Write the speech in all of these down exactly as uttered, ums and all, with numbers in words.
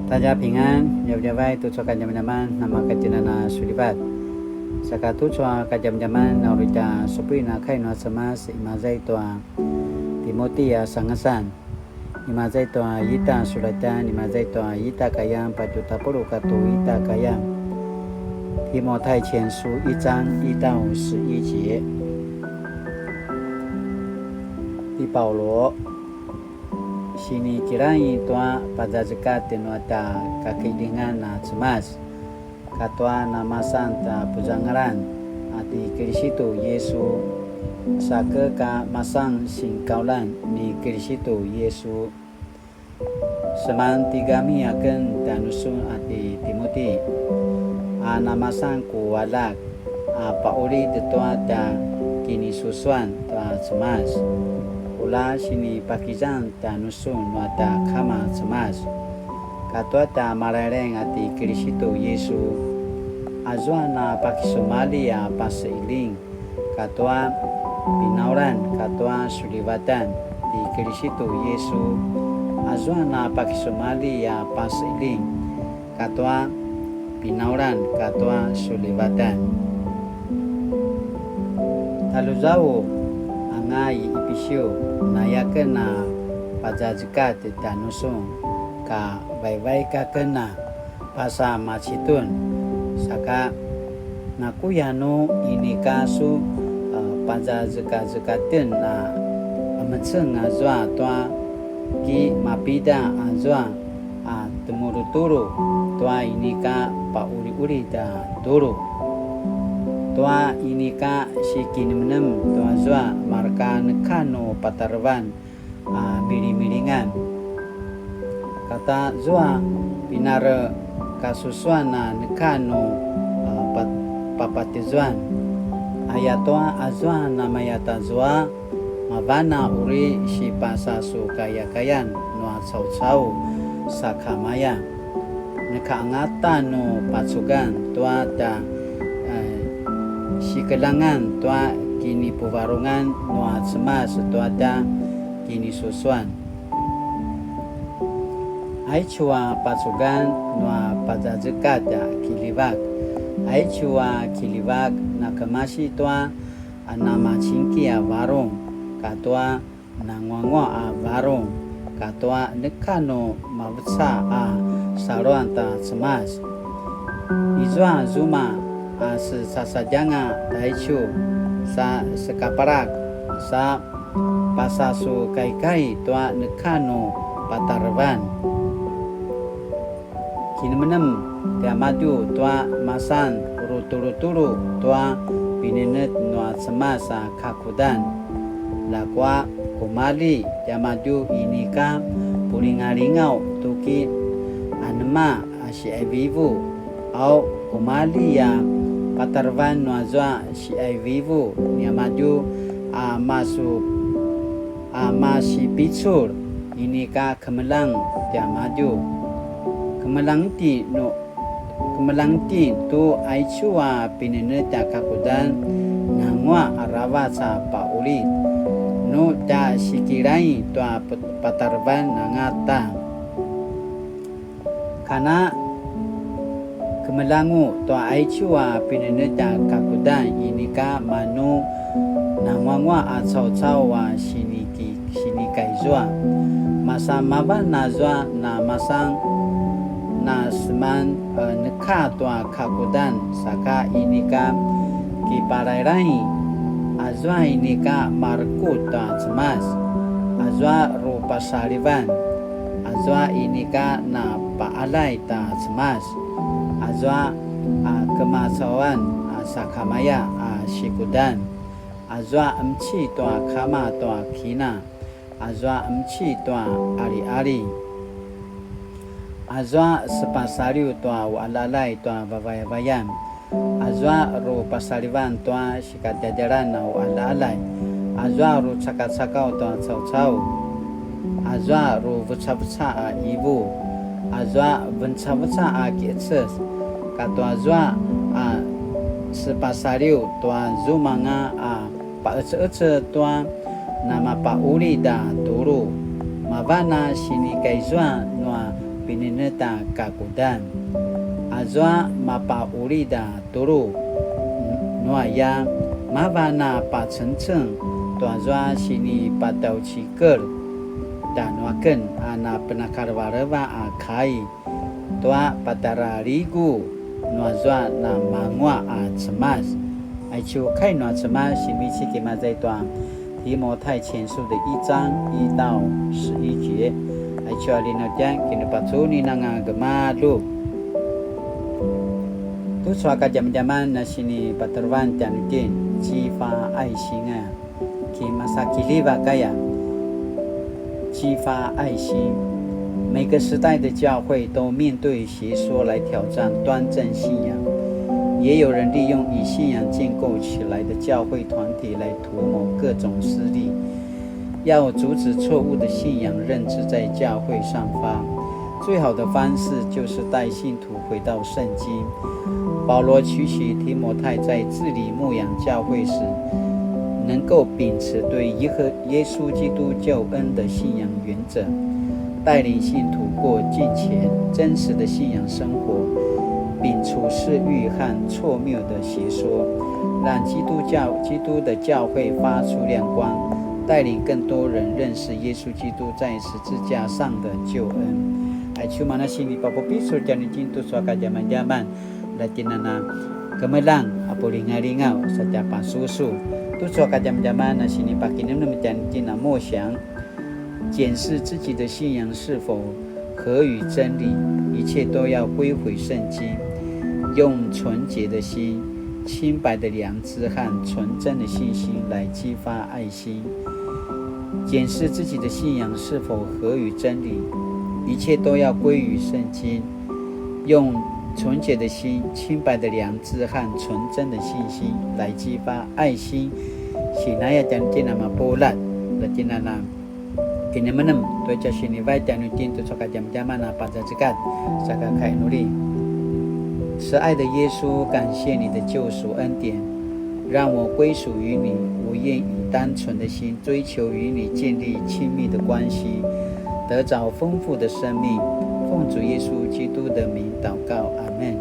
大家平安, djavadjavay tucu a kadjamadjaman namakatjinan a sulivat. Saka tucu a kadjamadjaman na uri tja supuin a kai nua Cemas, imaza i tua Timoti a sangasan. Imaza i tua ita sulatjan, imaza i tua ita kayan, patju tapuluq katua ita kayan. 提摩太前書一章一到十一节。 Ti Paulu, sinikilaing tua pazazekatj nua tja kakidingan a Cemas, katua namasan tja puzangalan a ti Kilisitu Yisu, sake ka masan sinkaulan ni Kilisitu Yisu. Seman tigami aken tjanusun a ti Timoti, a namasan ku aljak a paqulid tua tja kinisusuan tua Cemas. Ula sinipakizang tjanusun nua tja Kama Cemas, katua tja Malailaing a ti Kilisitu Yisu, azua na pakisumalji a paseiling, katua pinaulan, katua sulivatan ti Kilisitu Yisu, azua na pakisumalji a paseiling, katua pinaulan, katua sulivatan. Taluzau anga i Ipisiu, nayaken a pazazekatj tjanusun, ka vaivaik aken a pasa Macitun, saka nakuya nu inika su, a, pazazekazekatjen a emeceng azua tua ki mapida azua a temulutulu tua inika paquliqulid a tulu, tua inika sikinemnem tua zua marka neka nu patarevan a milimilingan. Kata zua pinarekasusuan a neka nu, a, pa-, papatizuan. Ayatua azua namaya tazua, mavan a uri sipasasukayakayan nua caucau sakamaya. Neka angata nu pacugan tua tja, eh, sikeljangan tua kinipuvarungan nua Cemas tua tja kinisusuan. Aicu a pacugan nua pazazekatj a kiljivak. Aicu a kiljivak nakemasi tua a namacingki a varung, katua nanguanguaq a varung, katua neka nu maveca a saluan ta Cemas. Izua zuma a secasadjanga taicu sa sekaparak, sa pasasukaikai tua neka nu patarevan. Kinemenem tiamadju tua masan rutulutulu tua pinenetj nua Cemas a kakudan. Ljakua kumalji tiamadju inika pulingalingaw tuki anema a siaivivu, au kumalji a patarevan nuazua siaivivu niamadju a masu a masipicul inika kemeljang tiamadju. Kemeljang itjen nu, kemeljang itjen tu aicu a pinenetj a kakudan nanguaq aravac a paqulid nu tja sikilaing tua pe-, patarevan angata. Kana kemeljangu tua aicu a pinenetj a kakudan inika manu nanguanguaq a caucau a siniki-, sinikaizua. Masa mavan azua na masan na seman, e, neka tua kakudan saka inika kipalailai, azua inika marekutj tua Cemas, azua rupasalivan, azua inika na paqaljay ta Cemas, azua a kemacauan a sakamaya a sikudan, azua emci tua kama tua kina, azua emci tua aliali, azua sepasaliw tua uqaljaqaljay tua vavayavayan, azua rupasalivan tua sikatjatjalan a uqaljaqaljay, azua rucakacakaw tua caucau, azua ruvecaveca a ivu, azua vencaveca a kiqeces, katua zua a sepasaliw tua zumanga a paqeceqece tua namapaqulid a tulu. Mavan a sinikaizua nua nineta kakudan. Azua mapaqulid a tulu nuaya, mavan a pacengceng tuazua sinipataucikel tjanuaken a napenakalevaleva a kai tua pataraligu nuazua namanguaq a Cemas. Aicu kai nua Cemas, sinivecik imaza i tua 提摩太前书的一章一到十一节. Aicu a linutjan kinupacuni nanga gemalju. Tucu a kadjamadjaman a sinipatarevan tjanuitjen, 激发愛心 aya. Kimasakiljiva kaya, 激发爱心. 每个时代的教会都面对邪说来挑战端正信仰，也有人利用与信仰建构起来的教会团体来图谋各种私利。要阻止错误的信仰认知在教会散发，最好的方式就是带信徒 回到圣经。保罗期许提摩太在治理牧养教会时，能够秉持对耶和-，耶稣基督救恩的信仰原则，带领信徒过敬虔、真实的信仰生活，摒除私慾和错謬的邪说，让基督教-，基督的教会发出亮光，带领更多人认识耶稣基督在十字架上的救恩。Aicu mana sinipapupisul tjanuitjen tucu a kadjamadjaman, la tjinana kemeljang a pulingalingaw sa tja pasusu. Tucu a kadjamadjaman a sinipakinemnem tjanuitjen a 默想，检视自己的信仰是否合于真理，一切都要归回圣经，用纯洁的心、清白的良知和纯真的信心来激发爱心。 检视自己的信仰是否合于真理，一切都要归于圣经，用纯洁的心、清白的良知和纯真的信心来激发爱心。Sinaya tjanuitjen a mapuljat, la tjinana kinemenem tua tja sinivai tjanuitjen tucu a kadjamadjaman a pazazekatj, saka kainuli. 慈爱的耶稣，感谢你的救赎恩典，让我归属于你。我愿以单纯的心追求与你建立亲密的关系，得着丰富的生命。奉主耶稣基督的名祷告，阿们。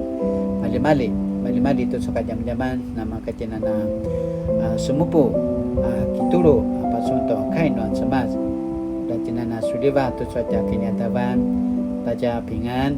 Maljimalji, maljimalji tucu a kadjamadjaman, namaka tjinana, a, semupu, a, kitulu, a, pacun tua kai nua Cemas. La tjinana suljivatj tucu a tja kinaqadavan, ta tja pingan.